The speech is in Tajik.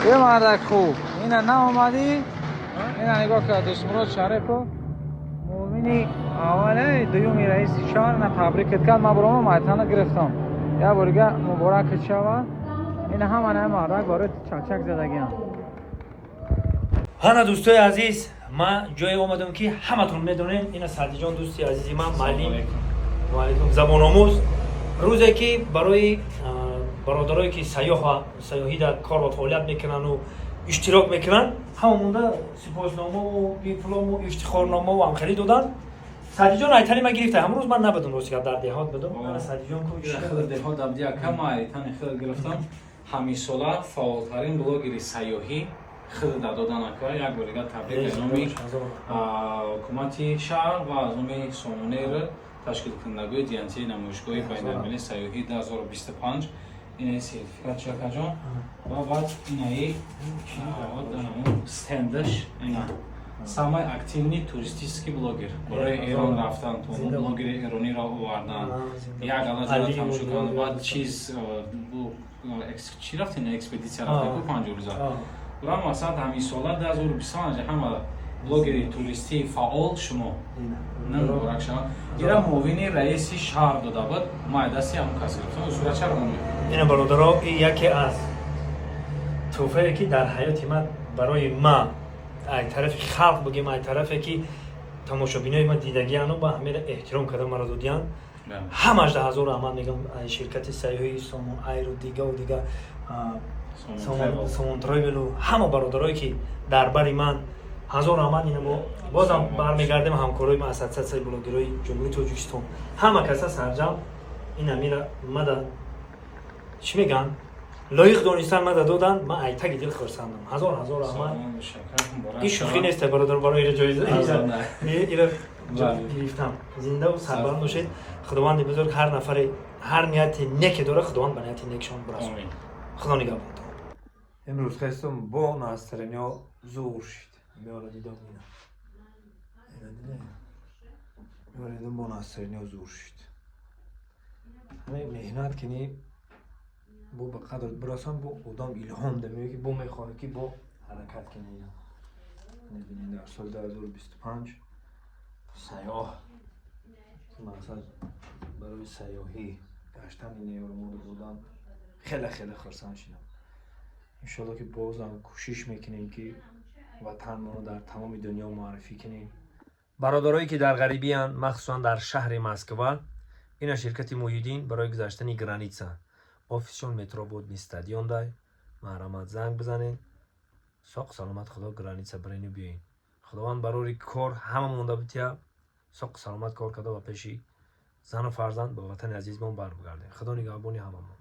Е, мардак хуб, ина наомадӣ, ина нигоҳ кард. Дӯстмурод Шарипов, муовини аввале дуюми раиси шаҳр, ина табрикат кард. Ман баромам айтана гирифтам. Як борига муборакат шава. Ина ҳама на мардак барои чакчак задагиам. Ҳана, дӯстои азиз, ман ҷое омадам, ки ҳаматон медонед. Ина Садиҷон, дӯсти азизи ман, муаллим, ваалайкум, забономӯз. Рӯзе ки барои бародарое ки сайёҳӣ дар кор ва фаъолият мекунану иштирок мекунанд, ҳама монда сипосномаву диплому ифтихорномаву ҳамхелӣ доданд. Садиҷон айтани ма гирифта. Ҳамрӯз ман набудам, рости гап, дар деҳот будам. Ана Садиҷон ку. Деҳот абди акама айтани хел гирифтам. Ҳамисола фаъолтарин блогери сайёҳӣ хеле додан, ака. Як бор дигар табрик аз номи ҳукумати шаҳр ва аз номи Сомонэйр, ташкилкунандагои DNT, намоишгоҳи байналмилалии сайёҳии 2025. Инаи сертификат, шакаҷон, ва баъд инаи стендаш, ина самый активный туристический блогер барои Эрон рафтан, блогери эрониро овардан, як ала ҷода тамошо кардан. Баъд чиз, чи рафтен, экспедитсия рафтен ку 5 рӯза. Ура масалан ҳамин сола 2025 ҳама блогери туристии фаъол шумо, муборак шавад. Ира муовини раиси шаҳр дода буд, майдасти ҳамон кас гирифтам. Сура чаро? Ина, бародаро, ин яке аз тӯҳфае, ки дар ҳаёти ман барои ма ай тарафи халқ бигем, ай тарафе ки тамошобинои ма дидагиану ба ҳамеро эҳтиром карда маро додиян. Ҳамаш да ҳазор раҳмат мегам ширкати сайёҳии Сомон Айру, дигаву дига, Сомон Тревелу, ҳама бародарое ки дар бари ман, ҳазор раҳмат. Ина мо бозам бармегардем, ҳамкорои ма, Ассотсиатсияи блогерои Ҷумҳурии Тоҷикистон, ҳама каса сарҷам ин амира мада чӣ мегӯянд, лоиқ донистан мада додан. Ман айтаги дил хурсандам. Ҳазор ҳазор раҳмат. Ин шӯхӣ нест, бародар, барои ира ҷоиза ира гирифтам. Зиндаву сарбаланд бошед. Худованди бузург ҳар нафаре ҳар нияти неке дора, Худованд ба нияти некшон бирасонад. Худо нигаҳбонтон. Имрӯз хестум, бо настроение зур шид. Биёра, дидом, ина. Ина диде, биёра, дидом, бо настроение зур шид. Ҳамин меҳнат кунӣ, бо ба қадр бирасон, бо одам илҳом дамеё, ки бо мехоҳӣ, ки бо ҳаракат кунӣ. Ина бинед, дар соли 2025 сайёҳ ки мақсад барои сайёҳӣ гаштан ин мода додан, хеле хеле хурсанд шидам. Иншоалло, ки бозам кӯшиш мекунем, ки ватанмонро дар тамоми дунё муаррифӣ кунем. Бародарое ки дар ғарибиянд, махсусан дар шаҳри Москва, ина ширкати Муҳиддин барои гузаштани граница, офисшон метро Водный стадион дай. Марҳамат, занг бизанед. Соқ саломат худо граница биреню биёин. Худованд барори кор ҳама монда бутия, соқ саломат кор карда, ба пеши зану фарзанд, ба ватани азизмон барбигардем. Худо нигаҳбони ҳамамон.